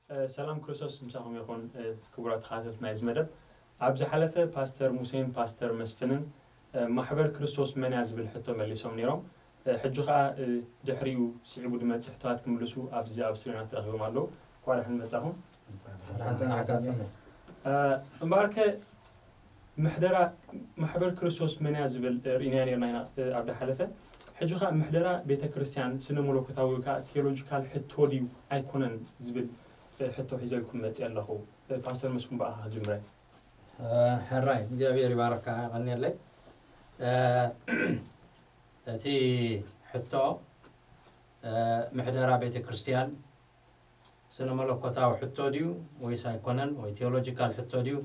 ሰላም ክርስቶስ ምሳኹም ይኹን። ክቡራት ተኸታተልቲ ናይዚ መደብ፣ ኣብ ዝሓለፈ ፓስተር ሙሴን ፓስተር መስፍንን ማሕበር ክርስቶስ መን እያ ዝብል ሕቶ መሊሶም ነይሮም። ሕጂ ከዓ ድሕሪኡ ስዒቡ ድመፅእ ሕቶታት ክምልሱ ኣብዚ ኣብ ስቱድዮና ተረኺቦም ኣለዉ። እንኳዕ ደሓን መፃኹም። እምበኣርከ ምሕደራ ማሕበር ክርስቶስ መን እያ ዝብል ርኢናዮ ነርና ኢና ኣብ ዝሓለፈ። ሕጂ ከዓ ምሕደራ ቤተ ክርስቲያን ስነ መለኮታዊ ወይ ከዓ ቴዎሎጂካል ሕቶ ድዩ ኣይኮነን ዝብል ሕቶ ሒዘልኩም መፅእ ኣለኹ። ፓስተር መስፍን፣ ብኣኻ ክጅምረ። ሕራይ እግዚኣብሔር ይባረካ ቀንየለይ። እቲ ሕቶ ምሕደራ ቤተ ክርስቲያን ስነ መለኮታዊ ሕቶ ድዩ ወይስ ኣይኮነን፣ ወይ ቴዎሎጂካል ሕቶ ድዩ፣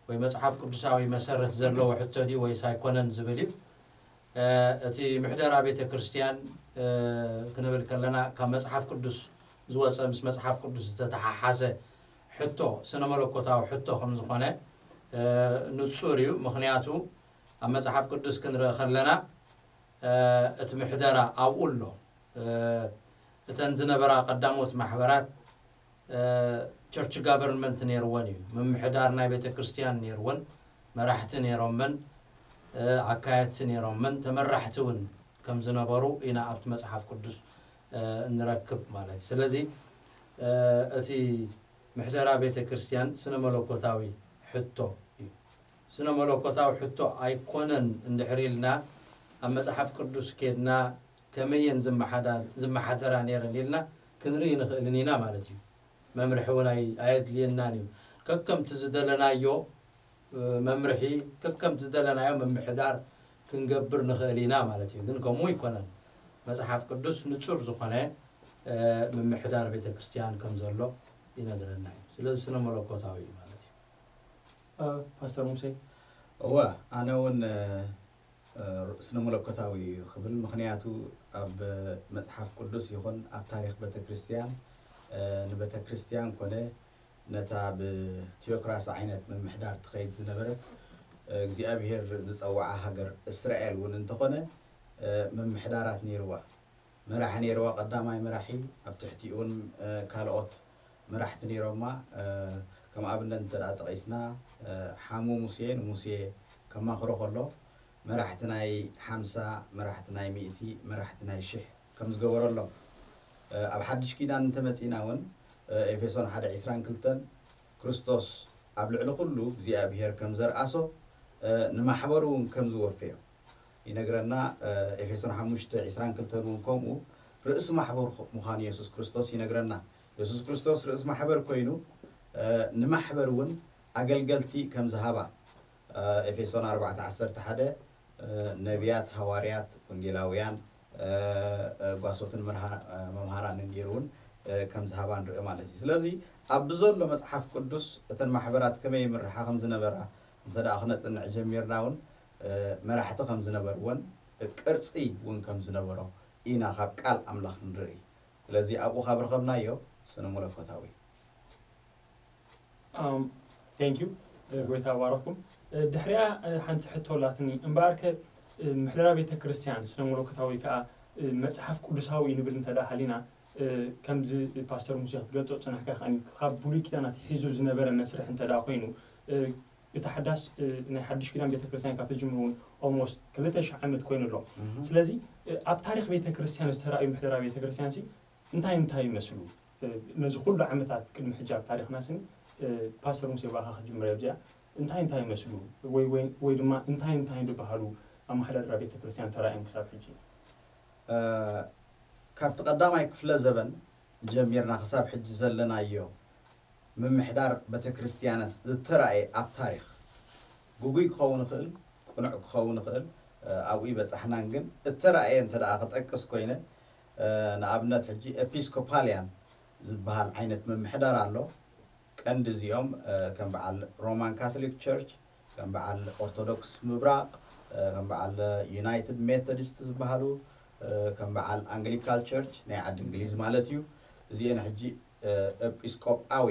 ወይ መጽሓፍ ቅዱሳዊ መሰረት ዘለዎ ሕቶ ድዩ ወይስ ኣይኮነን ዝብል እዩ። እቲ ምሕደራ ቤተ ክርስቲያን ክንብል ከለና ካብ መጽሓፍ ቅዱስ ዝወፀ፣ ምስ መጽሓፍ ቅዱስ ዝተተሓሓዘ ሕቶ፣ ስነ መለኮታዊ ሕቶ ከም ዝኾነ ንጹር እዩ። ምኽንያቱ ኣብ መጽሓፍ ቅዱስ ክንርኢ ከለና እቲ ምሕደራ ኣብኡ ኣሎ። እተን ዝነበራ ቀዳሞት ማሕበራት ቸርች ጋቨርንመንት ነይርወን እዩ። ምምሕዳር ናይ ቤተ ክርስቲያን ነይርወን፣ መራሕቲ ነይሮመን፣ ኣካየድቲ ነይሮመን፣ ተመራሕቲ እውን ከም ዝነበሩ ኢና ኣብቲ መጽሓፍ ቅዱስ እንረክብ ማለት እዩ። ስለዚ እቲ ምሕደራ ቤተ ክርስቲያን ስነ መለኮታዊ ሕቶ እዩ። ስነ መለኮታዊ ሕቶ ኣይኮነን እንድሕር ኢልና ኣብ መጽሓፍ ቅዱስ ኬድና ከመየን ዝመሓደራ ነይረን ኢልና ክንርኢ ንኽእልን ኢና ማለት እዩ። መምርሒ እውን ኣየድልየናን እዩ። ከከምቲ ዝደለናዮ መምርሒ ከከምቲ ዝደለናዮ ምምሕዳር ክንገብር ንኽእል ኢና ማለት እዩ። ግን ከምኡ ኣይኮነን። መጽሓፍ ቅዱስ ንጹር ዝኾነ ምምሕዳር ቤተ ክርስቲያን ከም ዘሎ ይነግረና እዩ። ስለዚ ስነ መለኮታዊ እዩ ማለት እዩ። ፓስተር ሙሴ። እወ፣ ኣነ እውን ስነ መለኮታዊ እዩ ክብል፣ ምኽንያቱ ኣብ መጽሓፍ ቅዱስ ይኹን ኣብ ታሪኽ ቤተ ክርስቲያን ንቤተ ክርስቲያን ኮነ ነታ ብቲዮክራሲ ዓይነት ምምሕዳር ትኸይድ ዝነበረት እግዚኣብሔር ዝጸውዓ ሃገር እስራኤል እውን እንተኾነ ምምሕዳራት ነይርዋ። መራሒ ነይርዋ፣ ቀዳማይ መራሒ፣ ኣብ ትሕቲኡ እውን ካልኦት መራሕቲ ነይሮማ። ከም ኣብነት እንተ ጠቒስና ሓሙ ሙሴ ንሙሴ ከማኽሮ ከሎ መራሕቲ ናይ ሓምሳ፣ መራሕቲ ናይ ሚእቲ፣ መራሕቲ ናይ ሽሕ ከም ዝገበረሎም። ኣብ ሓድሽ ኪዳን እንተመጺእና እውን ኤፌሶን ሓደ ዕስራን ክልተን ክርስቶስ ኣብ ልዕሊ ኩሉ እግዚኣብሔር ከም ዘርኣሶ ንማሕበሩ እውን ከም ዝወፈዮ ይነግረና። ኤፌሶን ሓሙሽተ ዕስራን ክልተን እውን ከምኡ ርእሲ ማሕበሩ ምዃኑ የሱስ ክርስቶስ ይነግረና። የሱስ ክርስቶስ ርእሲ ማሕበር ኮይኑ ንማሕበር እውን ኣገልገልቲ ከም ዝሃባ ኤፌሶን ኣርባዕተ ዓሰርተ ሓደ ነቢያት፣ ሃዋርያት፣ ወንጌላውያን፣ ጓሶትን መምሃራንን ገይሩ እውን ከም ዝሃባ ንርኢ ማለት እዩ። ስለዚ ኣብ ብዘሎ መፅሓፍ ቅዱስ እተን ማሕበራት ከመይ ይምርሓ ከም ዝነበራ እንተ ደኣ ክነፅንዕ ጀሚርና እውን መራሕቲ ከም ዝነበርዎን ቅርፂ እውን ከም ዝነበሮ ኢና ካብ ቃል ኣምላኽ ንርኢ። ስለዚ ኣብኡ ካብ ረኸብናዮ ስነ መለኮታዊ thank you። ጎይታ ባረኩም። ድሕሪያ ሓንቲ ሕቶ ኣላትኒ እምበኣርከ ምሕደራ ቤተ ክርስቲያን ስነ መለኮታዊ ወይ ከዓ መፅሓፍ ቅዱሳዊ እዩ ንብል እንተ ደኣ ሃሊና ከምዚ ፓስተር ሙሴ ክትገልጾ ዝጸናሕካ ከኣ ካብ ብሉይ ኪዳን ኣትሒዙ ዝነበረ መስርሕ እንተ ደኣ ኮይኑ እቲ ሓዳስ ናይ ሓድሽ ኪዳን ቤተ ክርስቲያን ካብ ተጅምሩ እውን almost ክልተ ሽሕ ዓመት ኮይኑ ኣሎ። ስለዚ ኣብ ታሪኽ ቤተ ክርስቲያን ዝተራእዩ ምሕደራ ቤተ ክርስቲያን ሲ እንታይ እንታይ ይመስሉ? ነዚ ኩሉ ዓመታት ቅድሚ ሕጂ ኣብ ታሪኽና ስኒ ፓስተር ሙሴ ብኣኻ ክጅምር እየ ኣብዚኣ እንታይ እንታይ ይመስሉ ወይ ወይ ወይ ድማ እንታይ እንታይ ዝበሃሉ ኣመሓዳድራ ቤተ ክርስቲያን ተራእዮም ክሳብ ሕጂ? ካብቲ ቀዳማይ ክፍለ ዘበን ጀሚርና ክሳብ ሕጂ ዘለናዮ ምምሕዳር ቤተ ክርስቲያንስ ዝተራእየ ኣብ ታሪኽ ግጉይ ክኸውን ይኽእል፣ ቅኑዕ ክኸውን ይኽእል፣ ኣብኡ ይበጻሕናን ግን እተራእየ እንተ ደኣ ክጠቅስ ኮይነ ንኣብነት ሕጂ ኤፒስኮፓልያን ዝበሃል ዓይነት ምምሕዳር ኣሎ። ቀንዲ እዚኦም ከም በዓል ሮማን ካቶሊክ ቸርች፣ ከም በዓል ኦርቶዶክስ ምብራቕ፣ ከም በዓል ዩናይትድ ሜቶዲስት ዝበሃሉ፣ ከም በዓል ኣንግሊካል ቸርች ናይ ዓዲ እንግሊዝ ማለት እዩ። እዚአን ሕጂ ኤጲስቆጳዊ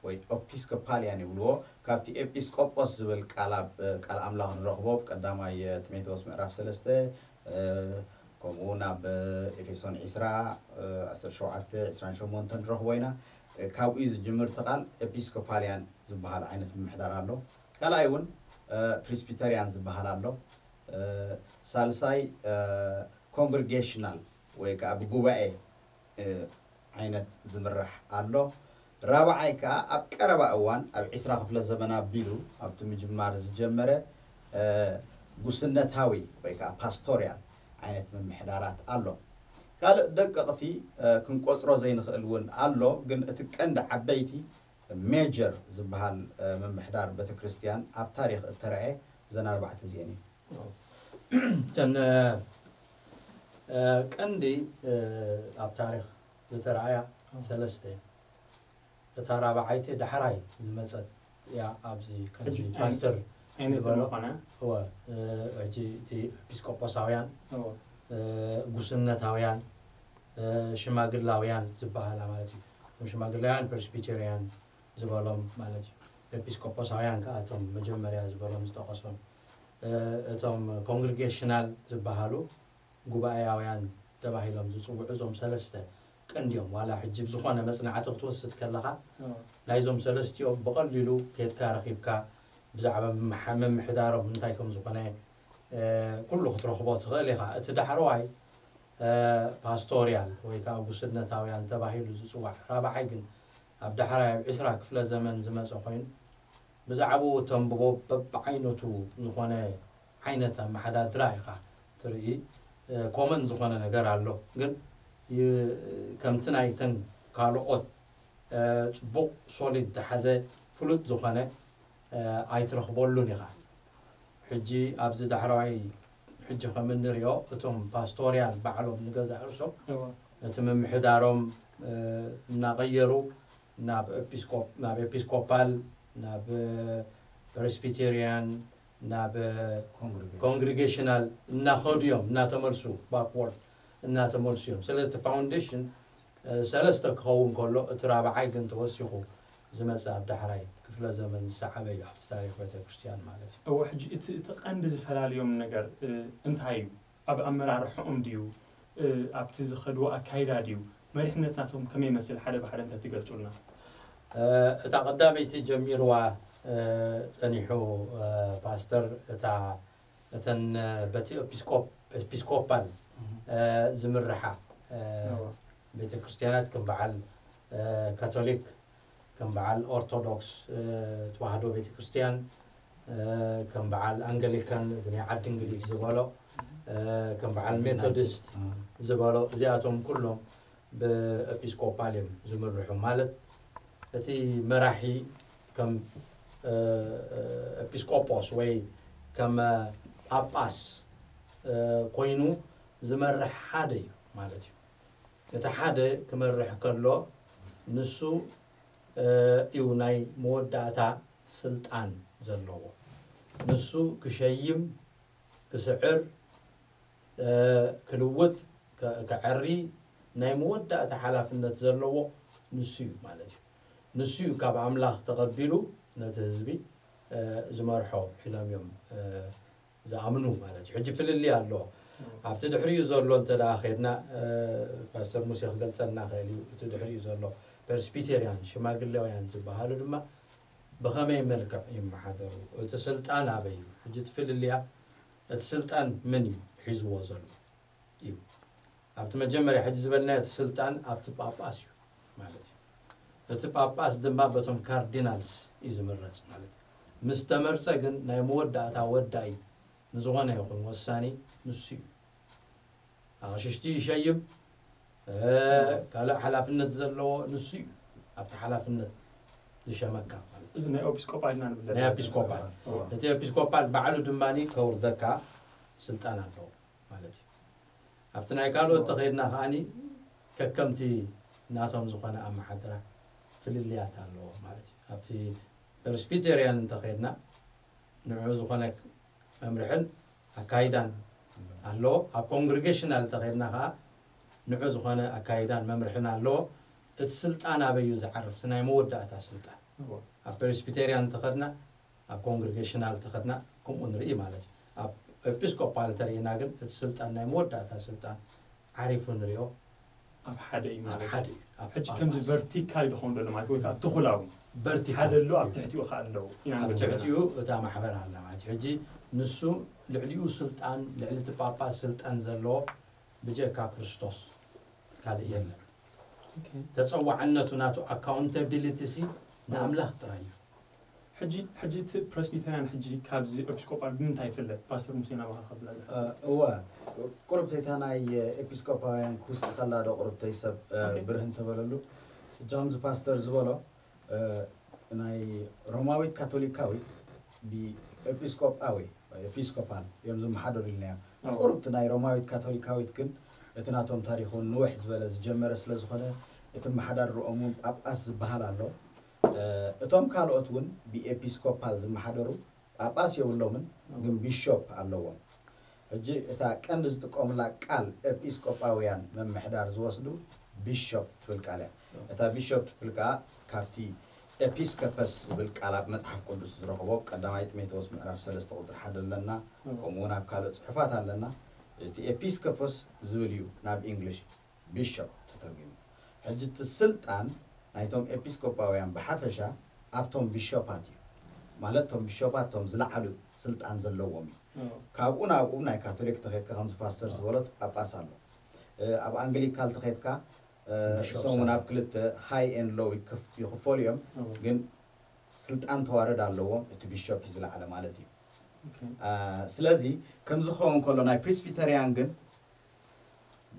ወይ ኤፒስኮፓልያን ይብልዎ። ካብቲ ኤጲስቆጶስ ዝብል ቃል ኣብ ቃል ኣምላኽ ንረኽቦ ቀዳማይ ጢሞቴዎስ ምዕራፍ ሰለስተ ከምኡ እውን ኣብ ኤፌሶን ዕስራ ዓሰርተ ሸውዓተ ዕስራን ሸሞንተን ንረኽቦ ኢና። ካብኡ እዩ ዝጅምር። እቲ ቃል ኤፒስኮፓልያን ዝበሃል ዓይነት ምምሕዳር ኣሎ። ካልኣይ እውን ፕሪስቢተርያን ዝበሃል ኣሎ። ሳልሳይ ኮንግሪጌሽናል ወይ ከዓ ብጉባኤ ዓይነት ዝምራሕ ኣሎ። ራብዓይ ከዓ ኣብ ቀረባ እዋን ኣብ ዕስራ ክፍለ ዘመን ኣቢሉ ኣብቲ ምጅማር ዝጀመረ ጉስነታዊ ወይ ከዓ ፓስቶርያል ዓይነት ምምሕዳራት ኣሎ። ካልእ ደቀቕቲ ክንቆፅሮ ዘይንኽእል እውን ኣሎ። ግን እቲ ቀንዲ ዓበይቲ ሜጀር ዝበሃል ምምሕዳር ቤተክርስትያን ኣብ ታሪክ እተረኣየ እዘን ኣርባዕተ እዚአን እዩ። እተን ቀንዲ ኣብ ታሪክ ዝተረኣያ ሰለስተ፣ እታ ራብዓይቲ ዳሕራይ ዝመፀት እያ። ኣብዚ ከምዚ ፓስተር ዝበሎ ሕጂ እቲ ኤፒስቆጶሳውያን፣ ጉስነታውያን፣ ሽማግላውያን ዝበሃላ ማለት እዩ። እቶም ሽማግላውያን ፕሬስቢቴሪያን ዝበሎም ማለት እዩ። ኤፒስቆጶሳውያን ከዓ እቶም መጀመርያ ዝበሎም ዝጠቀሶም፣ እቶም ኮንግሪጌሽናል ዝበሃሉ ጉባኤያውያን ተባሂሎም ዝፅውዑ እዞም ሰለስተ ቀንዲዮም። ዋላ ሕጂ ብዝኾነ መፅናዕቲ ክትወስድ ከለኻ ናይዞም ሰለስቲኦም ብቐሊሉ ኬድካ ረኺብካ ብዛዕባ ምምሕዳሮም እንታይ ከም ዝኾነ ኩሉ ክትረኽቦ ትኽእል ኢኻ። እቲ ዳሕረዋይ ፓስቶርያል ወይ ከዓ ጉስነታውያን ተባሂሉ ዝፅዋዕ ራብዓይ ግን ኣብ ዳሕራይ ኣብ ዕስራ ክፍለ ዘመን ዝመፀ ኮይኑ ብዛዕባኡ ተንብቦ በብዓይነቱ ዝኾነ ዓይነት ኣመሓዳድራ ኢኻ ትርኢ። ኮመን ዝኾነ ነገር ኣሎ፣ ግን ከምቲ ናይተን ካልኦት ፅቡቕ ሶሊድ ዝሓዘ ፍሉጥ ዝኾነ ኣይትረኽበሉን ኢኻ። ሕጂ ኣብዚ ዳሕረዋይ ሕጂ ከም እንሪኦ እቶም ፓስቶርያል ባዕሎም ንገዛ እርሶም እቲ ምምሕዳሮም እናቐየሩ ናብ ኤፒስኮፓል፣ ናብ ፕሬስቢቴሪያን፣ ናብ ኮንግሪጌሽናል እናኸዱ እዮም፣ እናተመልሱ ባክወርድ እናተመልሱ እዮም። ስለዚ እቲ ፋውንዴሽን ሰለስተ ክኸውን ከሎ እቲ ራብዓይ ግን ተወሲኹ ዝመፀ ኣብ ዳሕራይ ክፍለ ዘመን ዝሰዓበ እዩ ኣብቲ ታሪክ ቤተክርስትያን ማለት እዩ። እወ፣ ሕጂ እቲ እቲ ቀንዲ ዝፈላልዮም ነገር እንታይ እዩ? ኣብ ኣመራርሕኦም ድዩ? ኣብቲ ዝኸድዎ ኣካይዳ ድዩ? መሪሕነት ናቶም ከመይ ይመስል ሓደ ብሓደ እንተትገልፁልና? እታ ቀዳመይቲ ጀሚርዋ ፀኒሑ ፓስተር እታ እተን በቲ ኤፒስኮፓል ዝምርሓ ቤተክርስትያናት ከም በዓል ካቶሊክ፣ ከም በዓል ኦርቶዶክስ ተዋህዶ ቤተክርስትያን፣ ከም በዓል ኣንገሊካን እዚ ናይ ዓዲ እንግሊዝ ዝበሎ፣ ከም በዓል ሜቶዲስት ዝበሎ እዚኣቶም ኩሎም ብኤፒስኮፓል እዮም ዝምርሑ። ማለት እቲ መራሒ ከም ኤጲስቆጶስ ወይ ከም ጳጳስ ኮይኑ ዝመርሕ ሓደ እዩ ማለት እዩ። እቲ ሓደ ክመርሕ ከሎ ንሱ እዩ ናይ መወዳእታ ስልጣን ዘለዎ። ንሱ ክሸይም፣ ክስዕር፣ ክልውጥ፣ ከዐሪ ናይ መወዳእታ ሓላፍነት ዘለዎ ንሱ እዩ ማለት እዩ። ንሱ እዩ ካብ ኣምላኽ ተቐቢሉ ነቲ ህዝቢ ዝመርሖ ኢሎም እዮም ዝኣምኑ ማለት እዩ። ሕጂ ፍልልይ ኣሎ። ኣብቲ ድሕሪኡ ዘሎ እንተ ደኣ ኸድና ፓስተር ሙሴ ክገልጸልና ኽእል እዩ። እቲ ድሕሪኡ ዘሎ ፐርስቢቴርያን ሽማግሌውያን ዝበሃሉ ድማ ብኸመይ መልክዕ ይመሓደሩ? እቲ ስልጣን ኣበይ እዩ? ሕጂ እቲ ፍልልያ እቲ ስልጣን መን እዩ ሒዝዎ ዘሎ እዩ። ኣብቲ መጀመርያ ሕጂ ዝበልናዮ እቲ ስልጣን ኣብቲ ጳጳስ እዩ ማለት እዩ። እቲ ጳጳስ ድማ በቶም ካርዲናልስ እዩ ዝምረጽ ማለት እዩ። ምስ ተመርጸ ግን ናይ መወዳእታ ወዳኢ ንዝኾነ ይኹን ወሳኒ ንሱ እዩ። ኣቕሽሽቲ ይሸይም፣ ካልእ ሓላፍነት ዘለዎ ንሱ እዩ። ኣብቲ ሓላፍነት ዝሸመካ ማለት እዩ። እዚ ናይ ኤጲስቆጳል ኢና ንብል ናይ ዘለና። ኤጲስቆጳል። እዋ። እቲ ኤጲስቆጳል ባዕሉ ድማ ከውርደካ ስልጣን ኣለዎ ማለት እዩ። ኣብቲ ናይ ካልኦት ተኸይድና ከዓኒ ከከምቲ ናቶም ዝኾነ ኣመሓድራ ፍልልያት ኣለዎ ማለት እዩ። ኣብቲ ፕሬስቢቴርያን እንተኸይድና ንዑ ዝኾነ መምርሕን ኣካይዳን ኣለዎ። ኣብ ኮንግሪጌሽናል እንተኸድና ከዓ ንዑ ዝኾነ ኣካይዳን መምርሕን ኣለዎ። እቲ ስልጣን ኣበይ እዩ ዝዓርፍ? እቲ ናይ መወዳእታ ስልጣን። እዎ። ኣብ ፕሬስቢቴርያን እንተኸድና፣ ኣብ ኮንግሪጌሽናል እንተኸድና ከምኡ ንርኢ ማለት እዩ። ኣብ ኤጲስቆጳል እንተርኢና ግን እቲ ስልጣን ናይ መወዳእታ ስልጣን ዓሪፉ ንሪኦ። ኣብ ሓደ እዩ ኣብ ማለት ሓደ እዩ። እዩ። ኣብቲ ሕጂ ከምዚ ጳጳስ ቨርቲካል ዝኸውን ዘሎ ማለት ወይ ከዓ ትኹላዊ ቨርቲካል ሓደ ኣሎ ኣብ እዩ። ትሕቲኡ ከዓ ኣለዉ ኢና ኣብ ንብል ዘለና። ትሕቲኡ እታ ማሕበር ኣላ ማለት እዩ። ሕጂ ንሱ ልዕሊኡ ስልጣን ልዕሊ እቲ ጳጳስ ስልጣን ዘለዎ ብጀካ ክርስቶስ ካልእ የለን። ኦኬ። ተፀዋዕነቱ ናቱ ኣካውንታቢሊቲ ሲ ንኣምላኽ ጥራይ እዩ። ሕጂ ሕጂ እቲ ፕረስቢተርያን ሕጂ ካብዚ ኤፒስኮፓል ብምንታይ ይፍለ? ፓስተር ሙሴ ናባኻ ከብላ ኣለካ። እወ፣ ቁርብተይታ ናይ ኤፒስኮፓውያን ክውስኸላ ዶ ቁርብተይ ሰብ እ፣ ኦኬ። ብርህ እንተበለሉ እጃምዚ ፓስተር ዝበሎ እ፣ ናይ ሮማዊት ካቶሊካዊት ብኤፒስኮጳዊ ኤፒስኮፓል እዮም ዝመሓደሩ ኢልናዮ። ኣዎ። ቁርብቲ ናይ ሮማዊት ካቶሊካዊት ግን እቲ ናቶም ታሪክ እውን ንውሕ ዝበለ ዝጀመረ ስለ ዝኾነ እቲ መሓዳድርኦም እውን ጳጳስ ዝበሃል ኣሎ። እ፣ እቶም ካልኦት እውን ብኤፒስኮፓል ዝመሓደሩ ጳጳስ የብሎምን፣ ግን ቢሾፕ ኣለዎም። ሕጂ እታ ቀንዲ ዝጥቀሙላ ቃል ኤጲስቆጳውያን ምምሕዳር ዝወስዱ ቢሾፕ ትብል ቃል እያ። እታ ቢሾፕ ትብል ከኣ ካብቲ ኤፒስኮፐስ ዝብል ቃል ኣብ መጽሓፍ ቅዱስ ዝረኽቦ ቀዳማይ ጢሞቴዎስ ምዕራፍ ሰለስተ ቁጽሪ ሓደ ኣለና፣ ከምኡ እውን ኣብ ካልእ ጽሑፋት ኣለና። እቲ ኤፒስኮፖስ ዝብል እዩ ናብ ኢንግሊሽ ቢሾፕ ተተርጒሙ። ሕጂ እቲ ስልጣን ናይቶም ኤጲስቆጳውያን ብሓፈሻ ኣብቶም ቢሾፓት እዩ። ማለት እቶም ቢሾፓት እቶም ዝለዓሉ ስልጣን ዘለዎም እዩ። ካብኡ ናብኡ ናይ ካቶሊክ ተኸድካ ከምዚ ፓስተር ዝበሎ እቲ ጳጳስ ኣሎ። እ፣ ኣብ ኣንግሊካል ተኸድካ እ፣ ቢሾፕ እሶም እውን ሰ- ኣብ ክልተ ሃይ ኤንድ ሎው ይክፍ- ይኽፈሉ እዮም። ግን ስልጣን ተዋረድ ኣለዎም። እቲ ቢሾፕ እዩ ዝለዓለ ማለት እዩ። እ፣ ስለዚ ከምዚ ክኸውን ከሎ ናይ ፕሪስቢተርያን ግን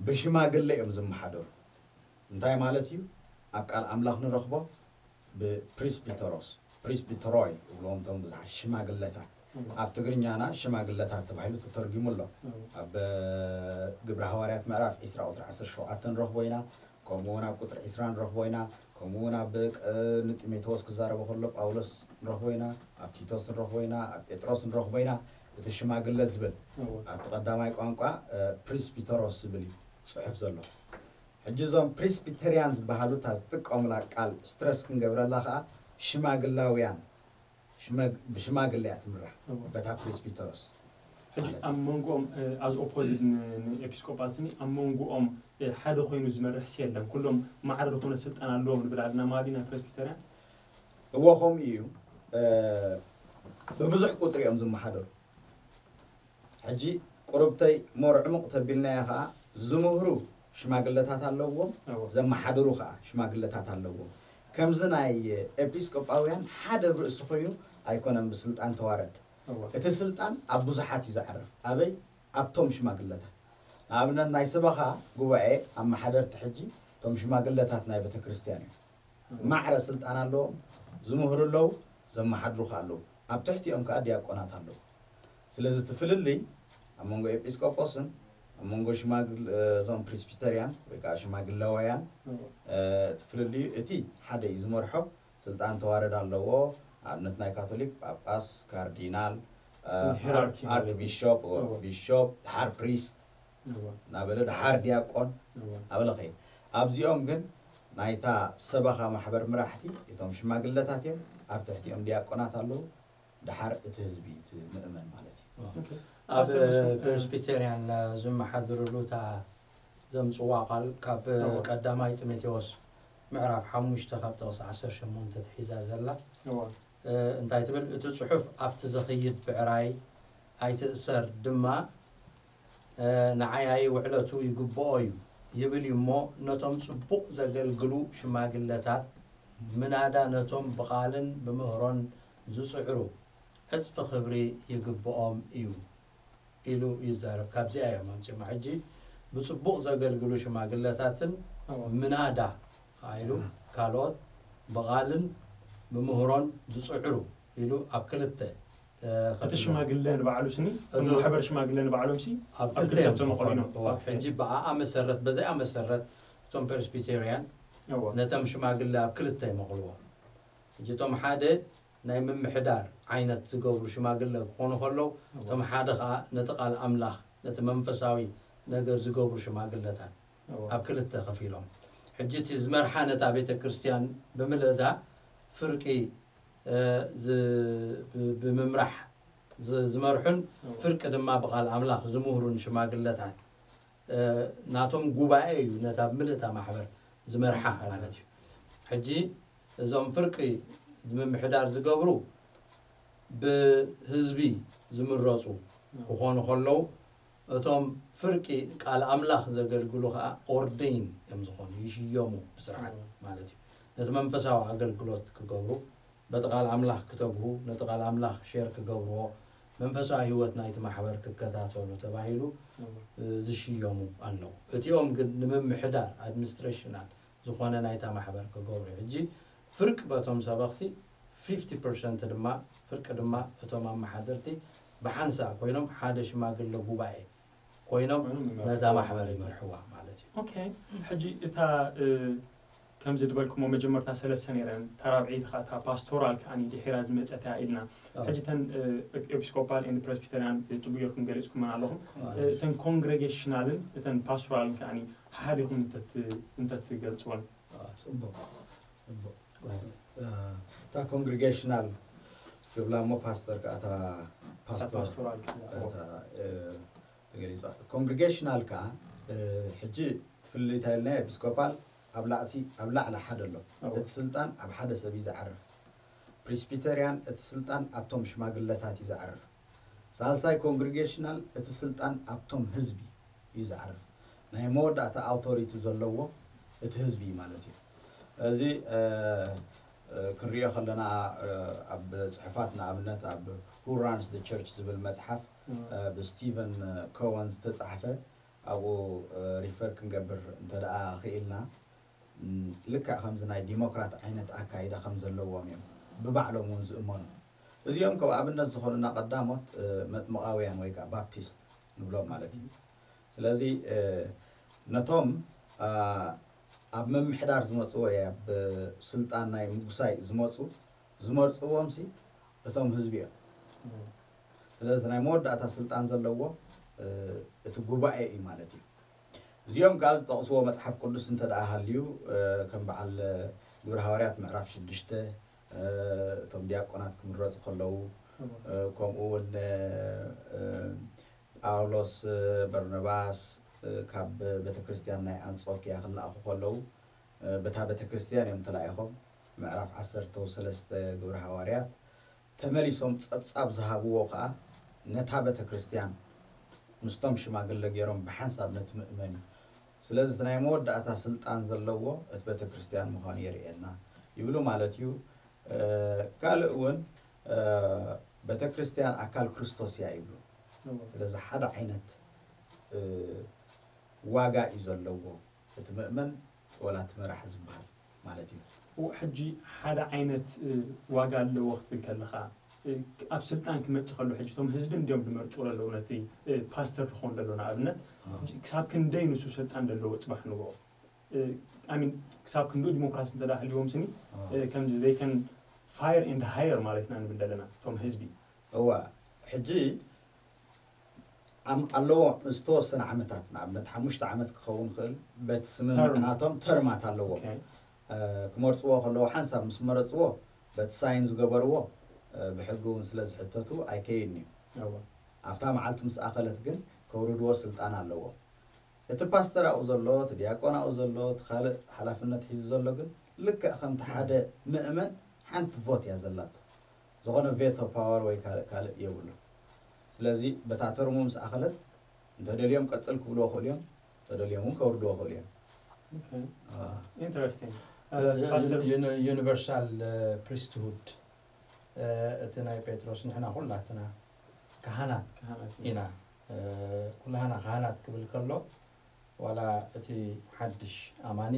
ብሽማግለ እዮም ዝመሓደሩ። እንታይ ማለት እዩ? ኣብ ቃል ኣምላኽ ንረኽቦ ብፕሪስቢተሮስ ፕሪስቢተሮይ ይብልዎም እቶም ብዙሓት ሽማግለታት። ኣብ ትግርኛና ሽማግለታት ተባሂሉ ተተርጊሙ ኣሎ። ኣብ ግብረ ሃዋርያት ምዕራፍ ዒስራ ቁፅሪ ዓሰርተ ሸውዓተ ንረኽቦ ኢና። ከምኡ እውን ኣብ ቁፅሪ ዒስራ ንረኽቦ ኢና። ከምኡ እውን ኣብ ቅ- ንጢሞቴዎስ ክዛረቦ ከሎ ጳውሎስ ንረኽቦ ኢና። ኣብ ቲቶስ ንረኽቦ ኢና። ኣብ ጴጥሮስ ንረኽቦ ኢና። እቲ ሽማግለ ዝብል ኣብቲ ቀዳማይ ቋንቋ እ፣ ፕሪስቢተሮስ ዝብል እዩ ፅሑፍ ዘሎ። ሕጂ እዞም ፕሪስቢተርያን ዝበሃሉ እታ ዝጥቀሙላ ቃል ስትረስ ክንገብረላ ከዓ ሽማግላውያን ሽመግ- ብሽማግለ እያ ትምራሕ። በታ ፕሪስቢተሮስ ሕጂ ማለት ኣብ መንጎኦም ኣዝ ኦፖዚት ንኤፒስቆጳል ስኒ ኣብ መንጎኦም እ፣ ሓደ ኮይኑ ዝመርሕስ የለን። ኩሎም ማዕረ ዝኾነ ስልጣን ኣለዎም ንብል ኣለና ማለት ናይ ፕሬስቢተርያን። እዎ ከምኡ እዩ። እ፣ ብብዙሕ ቁፅሪ እዮም ዝመሓደሩ። ሕጂ ቁርብተይ ሞር ዕሙቕ ተቢልናያ ከዓ ዝምህሩ ሽማግለታት ኣለዎም፣ እዎ። ዘመሓድሩ ከዓ ሽማግለታት ኣለዎም። ከምዚ ናይ ኤጲስቆጳውያን ሓደ ኣብ ርእሲ ኮይኑ ኣይኮነን ብስልጣን ተዋረድ። እዎ። እቲ ስልጣን ኣብ ብዙሓት እዩ ዝዓርፍ። ኣበይ? ኣብቶም ሽማግለታት። ንኣብነት ናይ ሰበኻ ጉባኤ ኣመሓደርቲ ሕጂ እቶም ሽማግለታት ናይ ቤተ ክርስቲያን እዮም። ማዕረ ስልጣን ኣለዎም፣ ዝምህሩ ኣለዉ፣ ዘመሓድሩ ከ ኣለዉ። ኣብ ትሕቲኦም ከኣ ዲያቆናት ኣለዉ። ስለዚ እቲ ፍልልይ ኣብ መንጎ ኤጲስቆጶስን ኣብ መንጎ ሽማግል እዞም ፕሪስቢተርያን ወይ ከዓ ሽማግለዋውያን እቲ ፍልልዩ እቲ ሓደ እዩ ዝመርሖ። ስልጣን ተዋረድ ኣለዎ። ኣብነት ናይ ካቶሊክ ጳጳስ፣ ካርዲናል፣ ሂራርኪ ማለት እዩ። ኣርክቢሾፕ፣ እዎ። ቢሾፕ፣ ድሓር ፕሪስት እዎ። እናበለ ድሓር ዲያቆን እዎ። ኣበለኸ ኣብዚኦም ግን ናይታ ሰበኻ ማሕበር መራሕቲ እቶም ሽማግለታት እዮም። ኣብ ትሕቲኦም ዲያቆናት ኣለዉ። ድሓር እቲ ህዝቢ እቲ ምእመን ማለት እዩ። ኦኬ። ኣብ ፓስተር መስፍን፣ እ፣ ፕሬስቢቴርያን ዝመሓድርሉ እታ ዘምፅዋ ቃል ካብ እዎ። ቀዳማይ ጢሞቴዎስ ምዕራፍ ሓሙሽተ ካብ ጥቕሲ ዓሰርተ ሸሞንተ ትሒዛ ዘላ እዎ። እ፣ እንታይ ትብል? እቲ ጽሑፍ ኣብቲ ዝኽይድ ብዕራይ ኣይትእሰር ድማ እ፣ ንዓያይ ውዕለቱ ይግብኦ እዩ ይብል እዩ እሞ ነቶም ጽቡቕ ዘገልግሉ ሽማግለታት ምናዳ ነቶም ብቓልን ብምህሮን ዝጽዕሩ ዕጽፊ ክብሪ ይግብኦም እዩ ኢሉ ይዛረብ። ካብዚኣ እዮም ኣምጺኦማ። ሕጂ ብጽቡቕ ዘገልግሉ ሽማግለታትን እዎ። ምናዳ ኢሉ ካልኦት ብቓልን ብምህሮን ዝጽዕሩ ኢሉ ኣብ ክልተ እ፣ እቲ ሽማግለ ንባዕሉ ስኒ እቲ ማሕበር ሽማግለ ንባዕሎም ሲ ኣብ ኣብ ክልተ ክልተ እዮም ተመቐሉ ክፋሉ። እዮም። እዋ፣ ሕጂ ብኣኣ መሰረት በዚኣ መሰረት እቶም ፕሬስቢቴርያን እዎ። ነቶም ሽማግለ ኣብ ክልተ ይመቕልዎ። ሕጂ እቶም ሓደ ናይ ምምሕዳር ዓይነት ዝገብሩ ሽማግለ ክኾኑ ከለዉ እቶም ሓደ ከዓ ነቲ ቃል ኣምላኽ ነቲ መንፈሳዊ ነገር ዝገብሩ ሽማግለታት እዎ። ኣብ ክልተ ከፊሎም ሕጂ እቲ ዝመርሓ ነታ ቤተ ክርስቲያን ብምልእታ ፍርቂ እ፣ ዝ- ብ- ብምምራሕ ዝ- ዝመርሑን እዎ። ፍርቂ ድማ ብቓል ኣምላኽ ዝምህሩን ሽማግለታት ናቶም ጉባኤ እዩ ነታ ምልእታ ማሕበር ዝመርሓ ማለት እዩ። ሕጂ እዞም ፍርቂ ምምሕዳር ዝገብሩ ብህዝቢ ዝምረፁ ክኾኑ ከለዉ፣ እቶም ፍርቂ ቃል ኣምላኽ ዘገልግሉ ከዓ ኦርደይን እዮም ዝኾኑ፣ ይሽየሙ ብስርዓት ማለት እዩ። ነቲ መንፈሳዊ ኣገልግሎት ክገብሩ፣ በቲ ቃል ኣምላኽ ክተግሁ፣ ነቲ ቃል ኣምላኽ ሼር ክገብርዎ፣ መንፈሳዊ ህይወት ናይቲ ማሕበር ክከታተሉ ተባሂሉ ዝሽየሙ ኣለዉ። እቲኦም ግን ንምምሕዳር ኣድሚኒስትሬሽናል ዝኾነ ናይታ ማሕበር ክገብሩ። ሕጂ ፍርቂ በቶም ሰበኽቲ፣ ፊፍቲ ፐርሰንት ድማ፣ ፍርቂ ድማ እቶም ኣመሓደርቲ ብሓንሳእ ኮይኖም ሓደ ሽማግለ ጉባኤ ኮይኖም ነታ ማሕበር ይመርሕዋ ማለት እዩ። ኦኬ። ሕጂ እታ ከምዚ ዝበልኩሞ መጀመርታ ሰለስተ ነይረን፣ እታ ራብዐይቲ ከዓ እታ ፓስቶራል ከዓኒ ድሒራ ዝመፀት እያ ኢልና። ሕጂ እተን ኤፒስኮፓል ኤንድ ፕሬስቢተሪያን ፅቡቅ ጌርኩም ገሊፅኩመን ኣለኹም። እተን ኮንግሬጌሽናልን እተን ፓስቶራልን ከዓኒ ሓዲኹም እንተትገልፅወን። ፅቡቅ። እታ ኮንግሪጌሽናል ክብላ እሞ ፓስተር ከዓ እታ ፓስቶር ፓስቶራል ተገሊፃ። ኮንግሪጌሽናል ከዓ ሕጂ ትፍልልይ እንታይ ኢልና፣ ኤፒስኮፓል ኣብ ላዕሲ ኣብ ላዕሊ ሓደ ኣሎ። እቲ ስልጣን ኣብ ሓደ ሰብ እዩ ዝዓርፍ። ፕሪስቢተሪያን እቲ ስልጣን ኣብቶም ሽማግለታት እዩ ዝዓርፍ። ሳልሳይ ኮንግሪጌሽናል እቲ ስልጣን ኣብቶም ህዝቢ እዩ ዝዓርፍ። ናይ መወዳእታ ኣውቶሪቲ ዘለዎ እቲ ህዝቢ እዩ ማለት እዩ። እዚ ክንሪኦ ከለና ኣብ ፅሑፋት ንኣብነት ኣብ Who Runs the Church ዝብል መፅሓፍ ብስቲቨን ኮወን ዝተፃሕፈ ኣብኡ ሪፈር ክንገብር እንተደኣ ክኢልና ልክዕ ከምዚ ናይ ዲሞክራት ዓይነት ኣካይዳ ከም ዘለዎም እዮም ብባዕሎም እውን ዝእመኑ። እዚኦም ከም ኣብነት ዝኾኑና ቀዳሞት መጥምቓውያን ወይ ከዓ ባፕቲስት ንብሎም ማለት እዩ። ስለዚ ነቶም ኣብ ምምሕዳር ዝመፁ ወይ ኣብ ስልጣን ናይ ምጉሳይ ዝመፁ ዝመርፅዎም ሲ እቶም ህዝቢ እዮም። ስለዚ ናይ መወዳእታ ስልጣን ዘለዎ እቲ ጉባኤ እዩ ማለት እዩ። እዚኦም ከዓ ዝጠቕስዎ መፅሓፍ ቅዱስ እንተ ደኣ ሃልዩ ከም በዓል ግብረ ሃዋርያት ምዕራፍ ሽዱሽተ እቶም ዲያቆናት ክምረፁ ከለዉ ከምኡ እውን ጳውሎስ በርነባስ ካብ ቤተ ክርስቲያን ናይ ኣንጾኪያ ክለኣኹ ከለዉ በታ ቤተ ክርስቲያን እዮም ተላኢኾም። ምዕራፍ ዓሰርተ ሰለስተ ግብረ ሃዋርያት ተመሊሶም ጸብጻብ ዝሃብዎ ከኣ ነታ ቤተ ክርስቲያን ምስቶም ሽማግለ ገይሮም ብሓንሳብ ነቲ ምእመን እዩ። ስለዚ እቲ ናይ መወዳእታ ስልጣን ዘለዎ እቲ ቤተ ክርስቲያን ምዃኑ የርእየና ይብሉ ማለት እዩ። ካልእ እውን ቤተ ክርስቲያን ኣካል ክርስቶስ እያ ይብሉ። ስለዚ ሓደ ዓይነት ዋጋ እዩ ዘለዎ እቲ ምእመን ወላ እቲ መራሒ ዝበሃል ማለት እዩ። ሕጂ ሓደ ዓይነት ዋጋ ኣለዎ ክትብል ከለኻ ኣብ ስልጣን ክመፅእ ከሎ ሕጂ እቶም ህዝቢ እንዲዮም ዝመርፅዎ ዘለዉ ነቲ ፓስተር ክኸውን ዘሎ ንኣብነት ክሳብ ክንደይ ንሱ ስልጣን ዘለዎ ፅባሕ ንግሆ ኣሚን ክሳብ ክንዱ ዲሞክራሲ እንተ ሃልዎም ስኒ ከምዚ they can fire and hire ማለት ኢና ንብል ዘለና እቶም ህዝቢ እዋ ሕጂ ኣለዎ ዝተወሰነ ዓመታት ንኣብነት ሓሙሽተ ዓመት ክኸውን ክእል በቲ ስምምዕ ናቶም ተርማት ኣለዎ ክመርፅዎ ከለዎ ሓንሳብ ምስ መረፅዎ በቲ ሳይን ዝገበርዎ ብሕጊ እውን ስለ ዝሕተቱ ኣይከይድን እዩ ኣብታ መዓልቲ ምስ ኣኸለት ግን ከውርድዎ ስልጣን ኣለዎም እቲ ፓስተር ኣብኡ ዘሎ እቲ ዲያቆን ኣብኡ ዘሎ እቲ ካልእ ሓላፍነት ሒዙ ዘሎ ግን ልክዕ ከምቲ ሓደ ምእመን ሓንቲ ቮት እያ ዘላቶ ዝኾነ ቬቶ ፓወር ወይ ካልእ ካልእ የብሉ ስለዚ በታ ተርሙ ምስ ኣኸለት እንተደልዮም ቀፅል ክብልዎ ክእሉ እዮም እንተደልዮም እውን ከውርድዎ ክእሉ እዮም interesting ዩኒቨርሳል ፕሪስትሁድ እቲ ናይ ጴጥሮስ ንሕና ኩላትና ካህናት ኢና ኩላህና ካህናት ክብል ከሎ ዋላ እቲ ሓድሽ ኣማኒ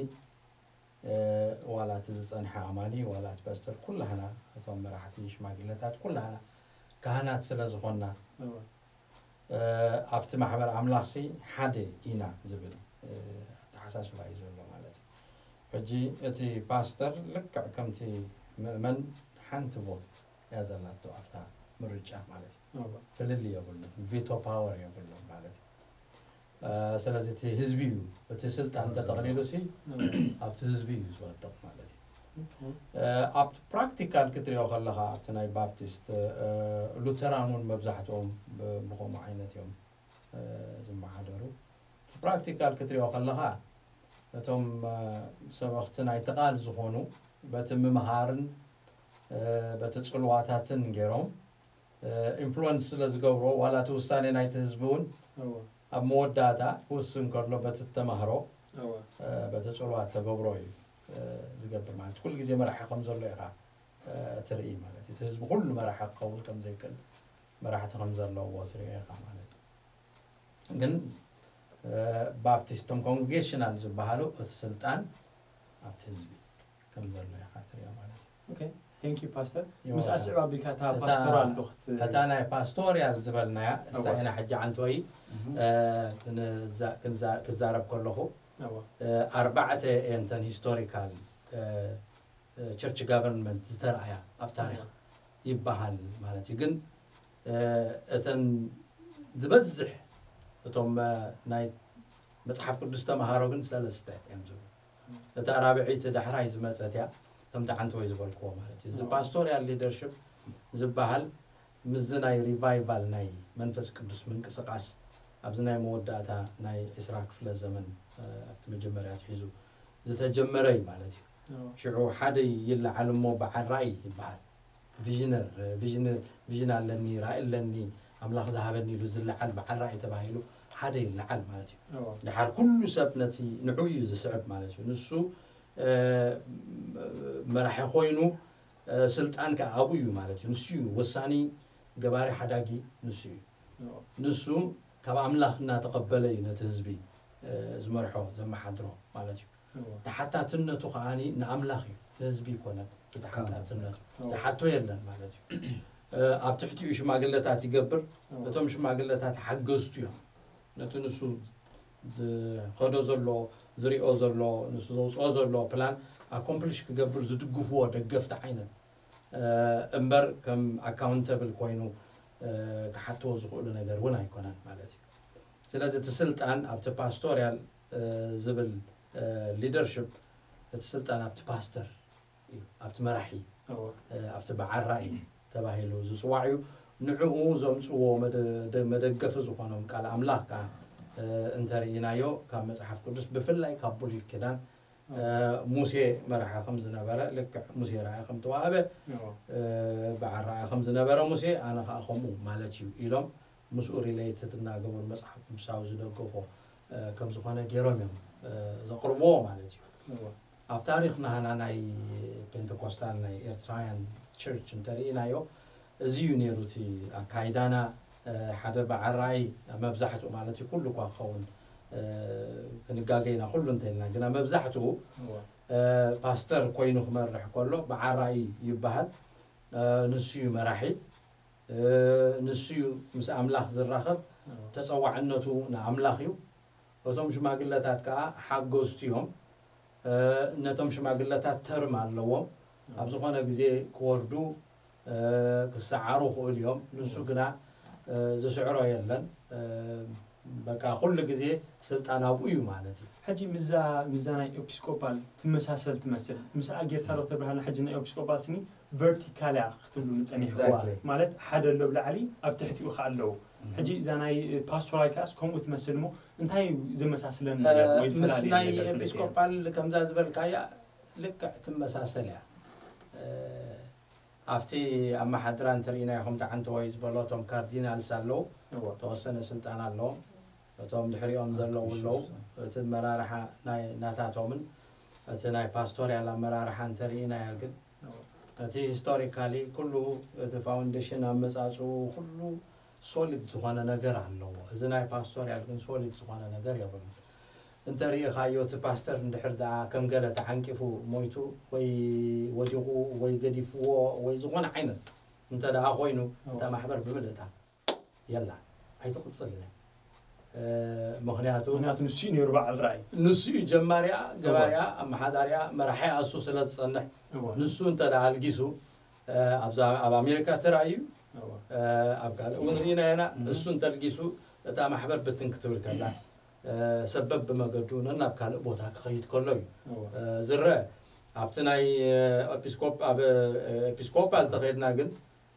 ዋላ እቲ ዝፀንሐ ኣማኒ ዋላ እቲ ፓስተር ኩላህና እቶም መራሕቲ ሽማግለታት ኩላህና ካህናት ስለ ዝኾንና ኣብቲ ማሕበር ኣምላኽሲ ሓደ ኢና ዝብል ኣተሓሳስባ እዩ ዘሎ ማለት እዩ ሕጂ እቲ ፓስተር ልክዕ ከምቲ ምእመን ሓንቲ ቮት እያ ዘላቶ ኣብታ ምርጫ ማለት እዩ ፍልል የብሉ ቪቶ ፓወር የብሉ ማለት እዩ ስለዚ እቲ ህዝቢ እዩ እቲ ስልጣን ተጠቕሊሉ ሲ ኣብቲ ህዝቢ እዩ ዝወድቕ ማለት እዩ ኣብቲ ፕራክቲካል ክትሪኦ ከለኻ ኣብቲ ናይ ባፕቲስት ሉተራን እውን መብዛሕትኦም ብከምኡ ዓይነት እዮም ዝመሓደሩ ፕራክቲካል ክትሪኦ ከለኻ እቶም ሰበኽቲ ናይቲ ቃል ዝኾኑ በቲ ምምሃርን በቲ ፅልዋታትን ገይሮም ኢንፍሉወንስ ስለ ዝገብሮ ዋላ እቲ ውሳኔ ናይቲ ህዝቢ እውን ኣብ መወዳእታ ክውስን ከሎ በቲ ተማህሮ በቲ ጽልዋት ተገብሮ እዩ ዝገብር ማለት ኩሉ ግዜ መራሒ ከም ዘሎ ኢኻ ትርኢ ማለት እዩ። እቲ ህዝቢ ኩሉ መራሒ ክኸውን ከም ዘይክእል መራሕቲ ከም ዘለዎ ትርኢ ኢኻ ማለት እዩ። ግን ባፕቲስቶም ኮንግሬጌሽናል ዝበሃሉ እቲ ስልጣን ኣብቲ ህዝቢ ከም ዘሎ ኢኻ ትሪኦ ማለት እዩ። ኦኬ፣ ቴንክ ዩ ፓስተር። ምስ ኣስዕብ ኣቢልካ እታ ፓስቶራል ዶ ክት- እታ ናይ ፓስቶሪያል ዝበልናያ እሳ ኢና ሕጂ ዓንቶይ ክዛረብ ከለኹ ኣርባዕተ እንተን ሂስቶሪካል ቸርች ጋቨርንመንት ዝተረኣያ ኣብ ታሪክ ይበሃል ማለት እዩ። ግን እተን ዝበዝሕ እቶም ናይ መፅሓፍ ቅዱስ ተምሃሮ ግን ሰለስተ እዮም ዝብሉ። እታ ራብዐይቲ ዳሕራይ ዝመፀት እያ፣ ከምቲ ዓንተወይ ዝበልክዎ ማለት እዩ። እዚ ፓስቶሪያል ሊደርሽፕ ዝበሃል ምስዚ ናይ ሪቫይቫል ናይ መንፈስ ቅዱስ ምንቅስቃስ ኣብዚ ናይ መወዳእታ ናይ ዕስራ ክፍለ ዘመን ኣብቲ መጀመርያ ኣትሒዙ ዝተጀመረ እዩ ማለት እዩ። ሽዑ ሓደ ይለዓል እሞ በዓል ራእይ ይበሃል። ቪዥነር ቪዥን ኣለኒ ራእይ ኣለኒ ኣምላኽ ዝሃበኒ ኢሉ ዝለዓል በዓል ራእይ ተባሂሉ ሓደ ይለዓል ማለት እዩ። ድሓር ኩሉ ሰብ ነቲ ንዑ እዩ ዝስዕብ ማለት እዩ። ንሱ መራሒ ኮይኑ ስልጣን ከዓ ኣብኡ እዩ ማለት እዩ። ንሱ እዩ ወሳኒ ገባሪ ሓዳጊ ንሱ እዩ። ንሱ ካብ ኣምላኽ እናተቐበለ እዩ ነቲ ህዝቢ ዝመርሖ ዘመሓድሮ ማለት እዩ። ተሓታትነቱ ከዓ ንኣምላኽ እዩ፣ ንህዝቢ ይኮነን። ተሓታትነቱ ዝሓቶ የለን ማለት እዩ። ኣብ ትሕቲኡ ሽማግለታት ይገብር። እቶም ሽማግለታት ሓገዝቱ እዮም። ነቲ ንሱ ዝኸዶ ዘሎ ዝሪኦ ዘሎ ንሱ ዘውፅኦ ዘሎ ፕላን ኣኮምፕሊሽ ክገብር ዝድግፍዎ ደገፍቲ ዓይነት እምበር ከም ኣካውንተብል ኮይኑ ክሓትዎ ዝኽእሉ ነገር እውን ኣይኮነን ማለት እዩ። ስለዚ እቲ ስልጣን ኣብቲ ፓስቶሪያል ዝብል ሊደርሽፕ እቲ ስልጣን ኣብቲ ፓስተር እዩ፣ ኣብቲ መራሒ ኣብቲ በዓል ራእይ ተባሂሉ ዝፅዋዕ እዩ። ንዕኡ ዘምፅዎ መደገፊ ዝኾኖም ቃል ኣምላኽ ከዓ እንተርኢናዮ ካብ መፅሓፍ ቅዱስ ብፍላይ ካብ ብሉይ ኪዳን ሙሴ መራሒ ከም ዝነበረ ልክዕ ሙሴ ራእይ ከም ተዋህበ በዓል ራእይ ከም ዝነበረ ሙሴ ኣነ ከዓ ከምኡ ማለት እዩ ኢሎም ምስኡ ሪሌትድ እናገበሩ መፅሓፍ ቅዱሳዊ ዝደገፎ ከም ዝኾነ ገይሮም እዮም ዘቕርብዎ ማለት እዩ። ኣብ ታሪኽ ናህና ናይ ፔንቴኮስታል ናይ ኤርትራውያን ቸርች እንተርኢናዮ እዚ እዩ ነይሩ እቲ ኣካይዳና። ሓደ በዓል ራእይ መብዛሕትኡ ማለት እዩ ኩሉ እኳ ክኸውን ክንጋገ ኢና ኩሉ እንተኢልና ግና መብዛሕትኡ ፓስተር ኮይኑ ክመርሕ ከሎ በዓል ራእይ ይበሃል። ንሱ እዩ መራሒ። ንሱ እዩ ምስ ኣምላኽ ዝራኸብ። ተፀዋዕነቱ ንኣምላኽ እዩ። እቶም ሽማግለታት ከዓ ሓገዝቱ እዮም። ነቶም ሽማግለታት ተርም ኣለዎም። ኣብ ዝኾነ ግዜ ክወርዱ ክሰዓሩ ክእሉ እዮም። ንሱ ግና ዝስዕሮ የለን። በቃ ኩሉ ግዜ ስልጣን ኣብኡ እዩ ማለት እዩ። ሕጂ ምዛ ምዛ ናይ ኤፒስኮፓል ትመሳሰል ትመስል ምስኣ ጌርካ ዶ ተብርሃልና? ሕጂ ናይ ኤፒስኮፓል ስኒ ቨርቲካል እያ ክትብሉ ንፀኒሕዋ ማለት ሓደ ኣሎ ብላዕሊ ኣብ ትሕቲኡ ከ ኣለዉ። ሕጂ እዛ ናይ ፓስቶራል ከኣስ ከምኡ ትመስል እሞ እንታይ ዘመሳስለን ነገር ወይ ምስ ዝፈላለየ ናይ ነገር ክንርኢ? ኤፒስኮፓል ከምዛ ዝበልካያ ልክዕ ትመሳሰል እያ። ኣብቲ ኣመሓድራ እንተርኢናዮ ከምቲ ዓንተወይ ዝበሎ እቶም ካርዲናልስ ኣለዉ፣ እወ። ተወሰነ ስልጣን ኣለዎም። እቶም ድሕሪኦም ዘለዉ ኣለዉ። እቲ ኣመራርሓ ናይ ናታቶምን እቲ ናይ ፓስቶሪያል ኣመራርሓ እንተርኢናዮ ግን እወ። እቲ ሂስቶሪካሊ ኩሉ እቲ ፋውንዴሽን ኣመፃፅኡ ኩሉ ሶሊድ ዝኾነ ነገር ኣለዎ። እዚ ናይ ፓስቶሪያል ግን ሶሊድ ዝኾነ ነገር የብሉን። እንተ ርኢኻዮ እቲ ፓስተር እንድሕር ደኣ ከም ገለ ተዓንቂፉ ሞይቱ ወይ ወዲቑ ወይ ገዲፍዎ ወይ ዝኾነ ዓይነት እንተ ደኣ ኮይኑ እታ ማሕበር ብምልእታ የላ ኣይትቕፅልን እያ። ምኽንያቱ ምክንያቱ ንሱ እዩ ነይሩ በዓል ራእይ። ንሱ እዩ ጀማሪኣ፣ ገባሪኣ፣ ኣመሓዳሪኣ፣ መራሒኣ እሱ ስለ ዝፀንሕ እወ። ንሱ እንተ ደኣ ኣልጊሱ ኣብዛ ኣብ ኣሜሪካ ተራእዩ እወ። ኣብ ካልእ እውን ርኢና ኢና። እሱ እንተልጊሱ እታ ማሕበር ብትን ክትብል ከላ ሰበብ ብመገዱ ነናብ ካልእ ቦታ ክኸይድ ከሎ እዩ ዝረአ። ኣብቲ ናይ ኤፒስኮፕ ኣብ ኤፒስኮፓል ተኸድና ግን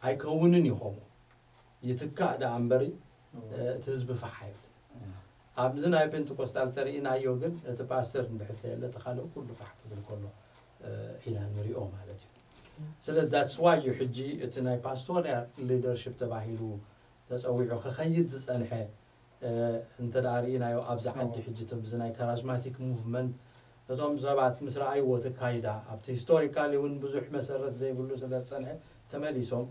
ኣይከውንን እዩ ከምኡ ይትካእ ደኣ እምበሪ እቲ ህዝቢ ፋሕ ኣይብል። ኣብዚ ናይ ፔንቴኮስታል ተርእናዮ ግን እቲ ፓስተር እንድሕር ተየለ እቲ ካልእ ኩሉ ፋሕ ክብል ከሎ ኢና ንሪኦ ማለት እዩ። ስለዚ that's why እዩ ሕጂ እቲ ናይ ፓስቶሪያል ሊደርሽፕ ተባሂሉ ተፀዊዑ ክኸይድ ዝፀንሐ እንተ ደኣ ርኢናዮ ኣብዚ ዓዲ ሕጂ እቶም እዚ ናይ ካራዝማቲክ ሙቭመንት እቶም ሰባት ምስ ረኣይዎ እቲ ካይዳ ኣብቲ ሂስቶሪካሊ እውን ብዙሕ መሰረት ዘይብሉ ስለ ዝፀንሐ ተመሊሶም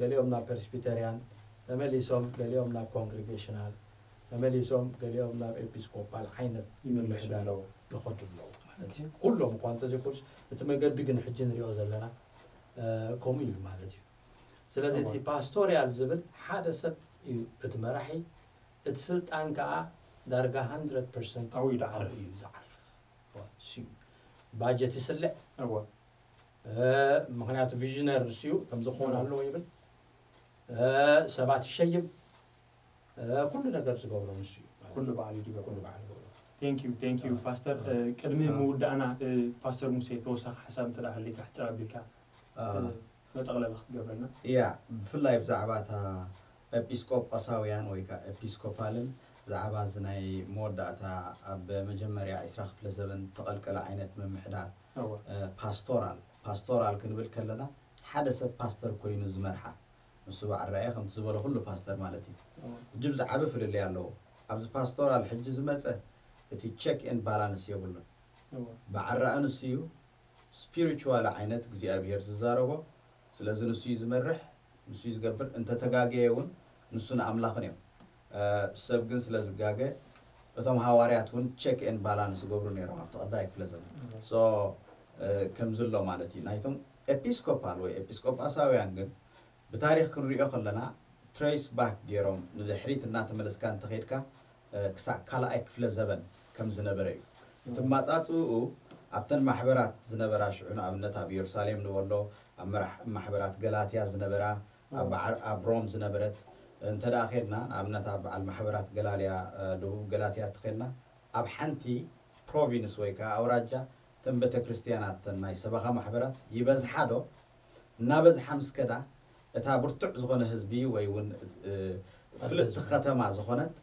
ገሊኦም ናብ ፐርስቢተሪያን ተመሊሶም ገሊኦም ናብ ኮንግሪጌሽናል ተመሊሶም ገሊኦም ናብ ኤፒስኮፓል ዓይነት ምምሕዳር ይኸዱ ኣለዉ ማለት እዩ። ኩሎም እኳ እንተዘይኮኑስ እቲ መገዲ ግን ሕጂ ንሪኦ ዘለና ከምኡ እዩ ማለት እዩ። ስለዚ እቲ ፓስቶሪያል ዝብል ሓደ ሰብ እዩ እቲ መራሒ፣ እቲ ስልጣን ከዓ ዳርጋ ሃንድረድ ፐርሰንት ኣብኡ እዩ ዝዓርፍ። እዩ ዝዓርፍ። እሱ እዩ ባጀት ይስልዕ። እወ። ምክንያቱ ቪዥነር ንሱ እዩ፣ ከምዚ ክኾን ኣለዎ ይብል። ሰባት ይሸይም። ኩሉ ነገር ዝገብሮ ንሱ እዩ ማለት ኩሉ እዩ። ባዕሉ እዩ ዝገብሮ። ኩሉ ባዕሉ ይገብሮ። Thank you, thank you, ፓስተር። ቅድሚ ምውዳእና ፓስተር ሙሴ ተወሳኺ ሓሳብ እንተ ደኣ ሃልይካ ሕጽር ኣቢልካ መጠቕለሊ ክትገብረልና። ያ፣ ብፍላይ ብዛዕባ እታ ኤጲስቆጶሳውያን ወይ ከዓ ኤፒስኮፓልን ብዛዕባ እዚ ናይ መወዳእታ ኣብ መጀመርያ ዕስራ ክፍለ ዘበን ተቐልቀለ ዓይነት ምምሕዳር እወ። ፓስቶራል ፓስቶራል ክንብል ከለና ሓደ ሰብ ፓስተር ኮይኑ ዝመርሓ ንሱ በዓል ራእየ ከምቲ ዝበለ ኩሉ ፓስተር ማለት እዩ። እጅብ ዝዓበ ፍልልይ ኣለዎ። ኣብዚ ፓስቶራል ሕጂ ዝመፀ እቲ ቸክ ኤንድ ባላንስ የብሉን። በዓል ራእየ ንሱ እዩ። ስፒሪቹዋል ዓይነት እግዚኣብሔር ዝዛረቦ። ስለዚ ንሱ እዩ ዝመርሕ፣ ንሱ እዩ ዝገብር። እንተተጋገየ እውን ንሱን ኣምላኽን እዮም። ሰብ ግን ስለ ዝጋገ እቶም ሃዋርያት እውን ቸክ ኤንድ ባላንስ ዝገብሩ ነይሮም ኣብቲ ቀዳይ ክፍለ ዘመን። ሶ ከምዚ ኣሎ ማለት እዩ። ናይቶም ኤፒስኮፓል ወይ ኤፒስቆጳሳውያን ግን ብታሪኽ ክንሪኦ ከለና ትሬስ ባክ ገይሮም ንድሕሪት እናተመለስካ እንተኸይድካ ክሳብ ካልኣይ ክፍለ ዘበን ከም ዝነበረ እዩ። እቲ ማጻጽኡ ኣብተን ማሕበራት ዝነበራ ሽዑ ንኣብነት ኣብ ኢየሩሳሌም ንበሎ ኣብ መራሕ ማሕበራት ገላትያ ዝነበራ ኣብ በዓል ኣብ ሮም ዝነበረት እንተ ደኣ ኸድና ንኣብነት ኣብ በዓል ማሕበራት ገላልያ ደቡብ ገላትያ እትኸድና ኣብ ሓንቲ ፕሮቪንስ ወይ ከዓ ኣውራጃ እተን ቤተ ክርስቲያናት ናይ ሰበኻ ማሕበራት ይበዝሓ ዶ እናበዝሓ ምስ ከዳ እታ ብርቱዕ ዝኾነ ህዝቢ ወይ እውን ፍልጥቲ ከተማ ዝኾነት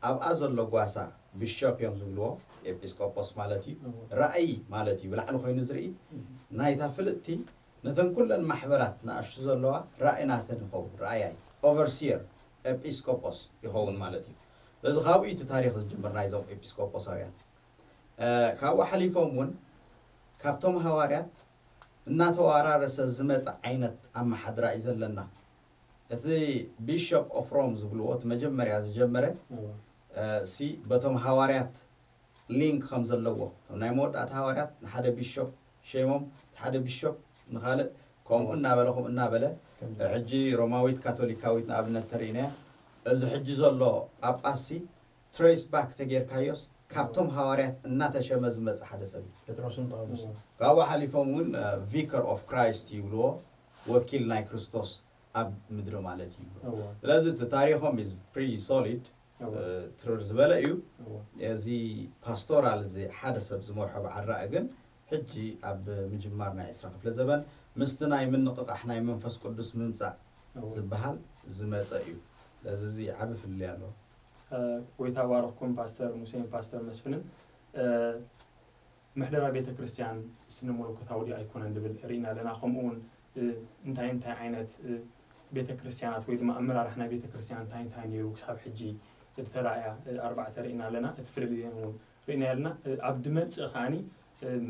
ኣብኣ ዘሎ ጓሳ ቢሾፕ እዮም ዝብልዎ ኤጲስቆጶስ ማለት እዩ። ራእይ ማለት እዩ ብላዕሊ ኮይኑ ዝርኢ ናይታ ፍልጥቲ ነተን ኩለን ማሕበራት ንኣሽቱ ዘለዋ ራእይ ናተን ይኸውን። ራእያይ ኦቨርሲየር ኤጲስቆጶስ ይኸውን ማለት እዩ። ስለዚ ካብኡ እቲ ታሪክ ዝጅምር ናይዞም ኤጲስቆጶሳውያን። ካብኡ ሓሊፎም እውን ካብቶም ሃዋርያት እናተዋራረሰ ዝመፀ ዓይነት ኣመሓድራ እዩ ዘለና። እቲ ቢሾፕ ኦፍ ሮም ዝብልዎ እቲ መጀመርያ ዝጀመረ ሲ በቶም ሃዋርያት ሊንክ ከም ዘለዎ እቶም ናይ መወዳእታ ሃዋርያት ንሓደ ቢሾፕ ሸይሞም ሓደ ቢሾፕ ንኻልእ ከምኡ እናበለ ከምኡ እናበለ ሕጂ ሮማዊት ካቶሊካዊት ንኣብነት ተርእይናያ እዚ ሕጂ ዘሎ ጳጳስ ሲ ትሬስ ባክ ተጌርካዮስ ካብቶም ሃዋርያት እናተሸመ ዝመጽእ ሓደ ሰብ እዩ። ጴጥሮስን ጳውሎስን። ካብኡ ሓሊፎም እውን ቪከር ኦፍ ክራይስት ይብልዎ ወኪል ናይ ክርስቶስ ኣብ ምድሪ ማለት እዩ። ስለዚ እቲ ታሪኾም is pretty solid ትርር ዝበለ እዩ። እዚ ፓስቶራል እዚ ሓደ ሰብ ዝመርሖ በዓል ራእይ ግን ሕጂ ኣብ ምጅማር ናይ ዕስራ ክፍለ ዘበን ምስቲ ናይ ምንቕቓሕ ናይ መንፈስ ቅዱስ ምምጻእ ዝበሃል ዝመጸ እዩ። ስለዚ እዚ ዓቢ ፍልልይ ኣለዎ። ጎይታ ባረኽኩም ፓስተር ሙሴን ፓስተር መስፍንን። ምሕደራ ቤተ ክርስቲያን ስነ መለኮታዊ ድዩ ኣይኮነን ዝብል ርኢና ኣለና። ከምኡ እውን እንታይ እንታይ ዓይነት ቤተ ክርስቲያናት ወይ ድማ ኣመራርሓ ናይ ቤተ ክርስቲያን እንታይ እንታይ ነይሩ ክሳብ ሕጂ ዝተራእያ ኣርባዕተ ርኢና ኣለና። እቲ ፍልልየን እውን ርኢና ኣለና። ኣብ ዝመጽእ ከዓኒ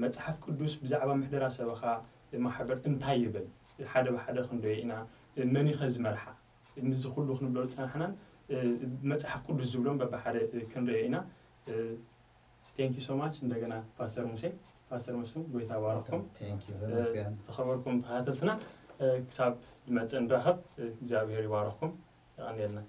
መጽሓፍ ቅዱስ ብዛዕባ ምሕደራ ሰበኻ ማሕበር እንታይ ይብል ሓደ ብሓደ ክንደዮ ኢና። መን እዩ ከ ዝመርሓ? ምስዚ ኩሉ ክንብሎ ዝጸናሕናን መጽሓፍ ቅዱስ ዝብሎን በብሓደ ክንርእዮ ኢና። Thank you so much እንደገና ፓስተር ሙሴ ፓስተር መስፍን ጎይታ ባረኩም። Thank you ተመስገን። ዝኸበርኩም ተኸታተልትና ክሳብ ዝመጽእ ንራኸብ። እግዚኣብሔር ይባረኩም። የቐንየልና።